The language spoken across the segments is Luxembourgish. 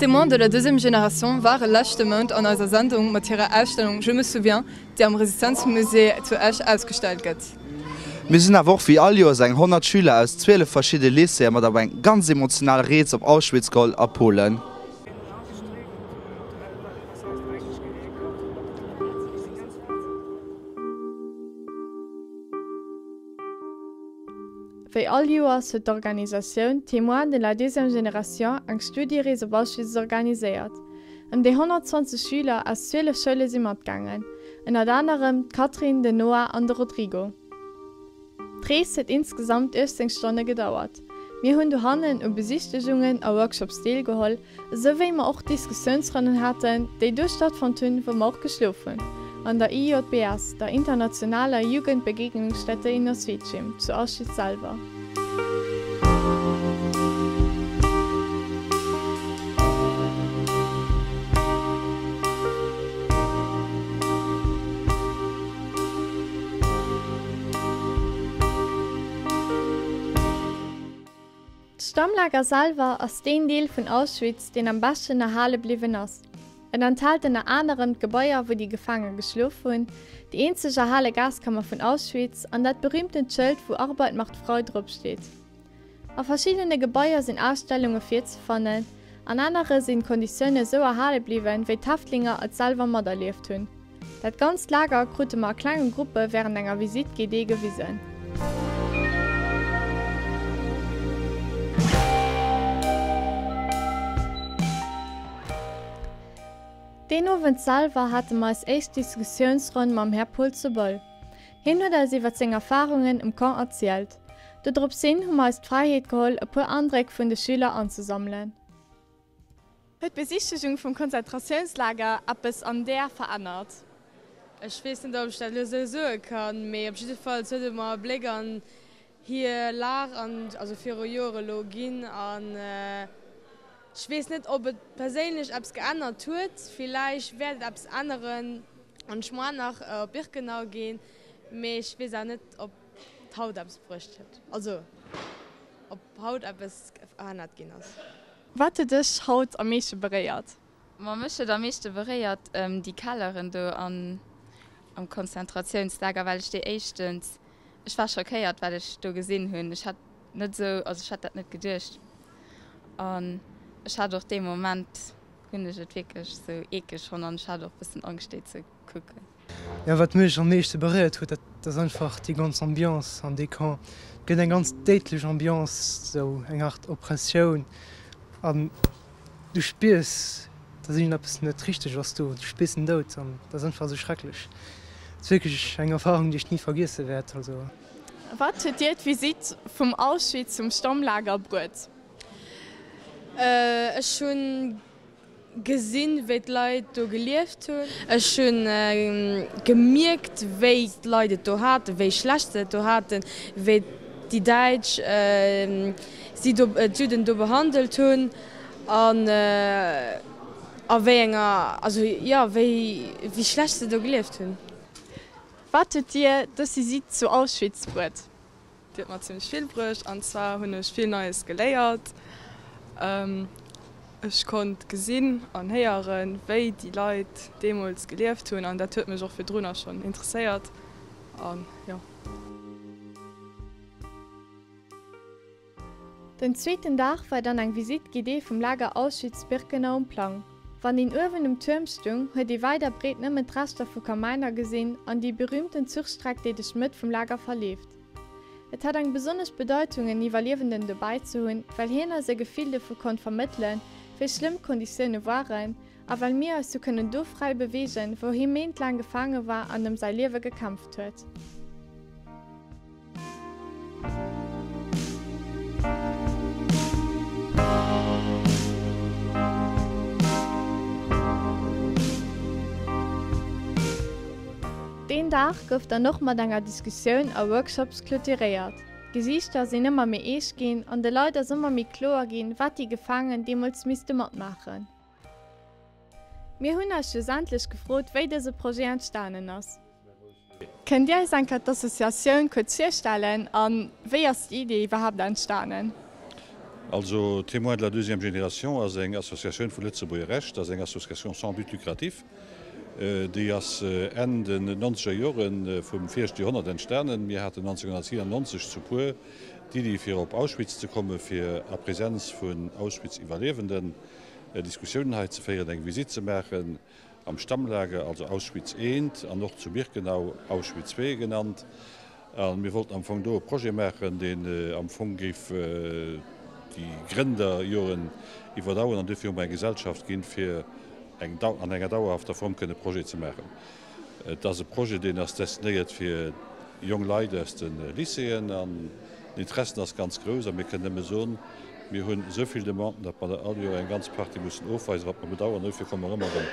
D'Témoins de la deuxième génération ware leschte Mount an eiser Sendung mat hirer Ausstellung Je me souviens, déi am Resistenzmusée zu Esch ausgestellt gëtt. Mir sinn awer och wéi all Joers eng 100 Schüler aus 12 verschidde Lycéeë mat op eng ganz emotional Rees op Auschwitz geholl a Polen. Wéi all Joers huet d'Organisatioun Témoins de la deuxième génération eng Studierees op Auschwitz organiséiert. Ëm déi 120 Schüler aus 12 Schoule si matgaangen, ënnert anerem d'Catherine, den Noah an de Rodrigo. D'Rees huet insgesamt 18 Stonne gedauert. Mir hunn dohannen u Besichtegungen a Workshops deelgeholl, Esou wéi mer och Diskussiounsronnen haten, déi do stattfonnt hunn, wou mer och geschlof hunn, an der IJBS, der Internationaler Jugendbegegnungsstätte in Oswiecim, zu Auschwitz selwer. D'Stammlager selwer ass deen Deel vun Auschwitz, deen am beschten erhale bliwwen ass. Et enthält ënner anerem d'Gebaier, wou déi Gefaange geschlof hunn, déi eenzeg erhale Gaskammer vun Auschwitz an dat berüümtent Schëld, wou Arbeit macht frei drop steet. A verschiddene Gebaier sinn Ausstellunge virzefannen, an anere sinn d'Konditioune sou erhale bliwwen, wéi d'Häftlinger et selwer materlieft hunn. Dat ganzt Lager krute mer a klenge Gruppe wärend enger Visite guidée gewisen. Deen Owend selwer hate mer eis éischt Diskussiounsronn mam Här Paul Soboll. Hien huet eis iwwer seng Erfarungen um Camp erzielt. Dodrops hin hu mer eis d'Fräiheet geholl e puer Andréck vun de Schüler anzesammelen. Huet d'Besichtegung vum Konzentratiounslager eppes an där verännert? Ech weess net, ob ech dat elo esou soe kann, mee op jiddefalls huet et mer e Bléck an hir Lag an, also viru Jore elo, ginn. An ech weess net, ob et perséinlech eppes geännert huet. Villäicht wäert et eppes änneren, wann ech moar nach op Birkenau ginn, mee ech weess awer net, ob et haut eppes bruecht huet, also ob haut eppes verännert ginn ass. Wat huet dech haut am meeschte beréiert? Ma mech huet am meeschte beréiert déi Kelleren do an am Konzentratiounslager, well ech déi éischtens, ech war schockéiert wat ech do gesinn hunn. Ech hat net esou, also ech hat dat net geduecht an ech hat och dee Moment hunn ech et wierklech esou eekleg fonnt an ech hat och bëssen Angscht déi ze kucken. Jo, wat mech am meeschte beréiert huet, dat ass einfach déi ganz Ambiance an dee Camp. Et gëtt eng ganz déidlech Ambiance, esou eng Art Oppressioun an du spiers, dass iergendeppes net richteg ass do. Du spiers den Doud an dat ass einfach esou schrecklech. Et ass wierklech eng Erfarung, déi ech ni vergiesse wäert. Also. Wat huet dir d'Visitt vum Auschwitz zum Stammlager bruet? Ech hunn Gesinn, wéi d'Leit do gelieft hunn. Ech hu gemierkt, wéi d'Leit et do haten, wéi schlecht se et do haten, wéi déi Däitsch si do, d'Judden do behandelt hunn an a wéi enger, also jo, wéi, wéi schlecht se do gelieft hunn. Wat huet dir dës Visitt zu Auschwitz bruet? Déi huet mer zimmlech vill bruecht an zwar hunn ech vill Neies geléiert. Ech konnt gesinn an héieren, wéi déi Leit deemools gelieft hunn an dat huet mech och virdrunner schonn interesséiert an jo. Den zweeten Dag war dann eng Visite guidée vum Lager Auschwitz-Birkenau um Plang. Wann een uewen um Tuerm stung, huet ee wäit a breet nëmmen d'Reschter vu Kamäiner gesinn an déi berühmten Zuchstreck, déi duerch d'Mëtt vum Lager verleeft. Et hat eng besonnesch Bedeitung en Iwwerliewenden dobäi ze hunn, well hien eis e Gefill dovu konnt vermëttelen, wéi schlëmm d'Konditioune waren a well mir eis hu kënnen do fräi beweegen, wou hie méintlaang gefaange war an ëm säi Liewe gekämpft huet. Deen Dag gouf dann och mat enger Diskussioun a Workshops clôturéiert. D'Gesiichter sinn ëmmer méi eescht ginn an de Leit ass ëmmer méi kloer ginn, wat déi Gefaangen deemools misste matmaachen. Mir hunn eis schlussendlech gefrot, wéi dëse Projet entstanen ass. Kënnt Dir eis eng Kéier d'Associatioun kuerz virstellen a wéi ass déi Idee iwwerhaapt entstanen? Also Témoins de la deuxième génération ass eng Associatioun vu Lëtzebuerger Recht, ass eng Association sans but lucratif. Déi ass Enn den nonzeger Jore vum viregte Joerhonnert entstanen. Mir haten 1997 zu puer d'Iddi fir op Auschwitz ze komme fir a Präsenz vun Auschwitz-Iwwerliewenden Diskussiounen hei ze féieren, eng Visitt ze maachen am Stammlager, also Auschwitz I an och zu Birkenau, Auschwitz ii genannt. A mir wollten am Fong do e Projet maachen, deen am Fong géif déi Grënderjoren iwwerdauern. An duerfir hu mer eng Gesellschaft ginn, fir eng an enger dauerhafter Form kënne Projet ze maachen. Et ass e Projet, deen ass destinéiert fir jong Leit aus de Lycéeën an den Interessen ass ganz grouss. A mir kënnen nëmme soen, mir hunn esou vill Demanden, datt mer der all Joer eng ganz Partie mussen ofweisen, wat mer bedauern. Dofir komme mer ëmmer erëm.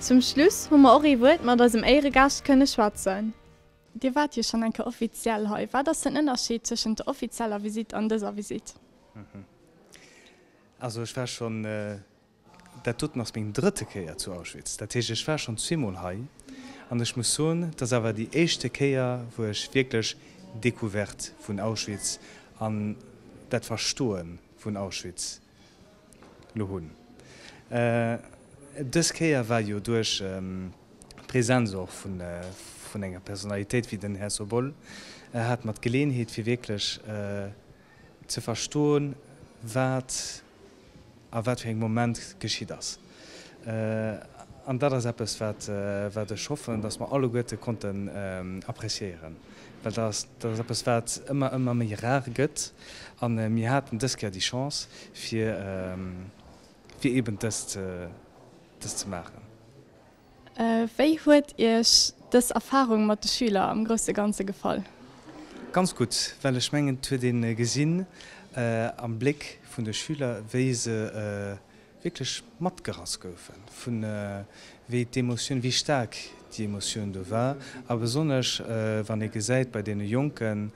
Zum Schluss hu mer och ee Wuert mat eisem Éieregaascht kënne schwätzen. Dir waart jo schonn eng Kéier offiziell hei. Wat ass den Ënnerscheed tëschent der offizieller Visitt an dëser Visitt? Also ech war schonn Dat doten ass meng drëtte Kéier zu Auschwitz. Dat heescht, ech war schonn zweemol hei an ech muss soen, et ass awer déi éischte Kéier, wou ech wierklech d'Decouverte vun Auschwitz an dat Verstoe vun Auschwitz elo hunn. Dës Kéier war jo duerch d'Presenz och vun enger Personalitéit wéi den Här Soboll, hat mer d'Geleeënheet fir wierklech ze verstoen, wat a wat fir engem Moment geschitt ass. An dat ass eppes, wat, wat ech hoffen, dass mer alleguerte konnten appréciéieren, well dat ass, dat ass eppes, wat ëmmer, ëmmer méi rar gëtt. A mir haten dës Kéier déi Chance, fir, fir eeben dëst, dëst ze maachen. Wéi huet Iech dës Erfarung mat de Schüler am grousse Ganze gefall? Ganz gutt, well ech mengen et huet ee gesinn am Bléck vun de Schüler, wéi se wierklech matgerass goufen, vun wéi d'Emotioun, wéi staark déi Emotioun do war a besonnesch wann ee gesäit bei deene Jonken,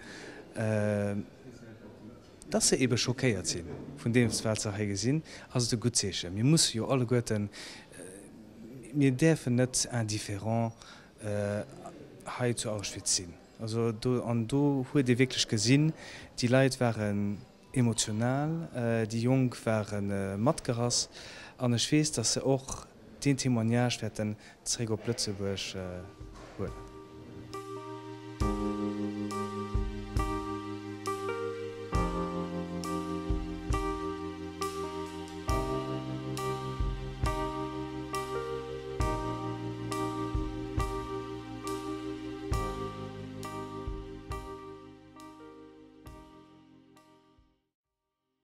Dass se ebe schockéiert si vun deem, wat se hei gesinn, ass et e gutt Zeechen. Mir musse jo alleguerten, mir däerfen net indifférent hei zu Auschwitz sinn. Also do, an do huet ee wierklech gesinn, déi Leit waren emotional, déi Jonk ware matgerass an ech weess, dass se och deen Témoignage wäerten zeréck op Lëtzebuerg huelen.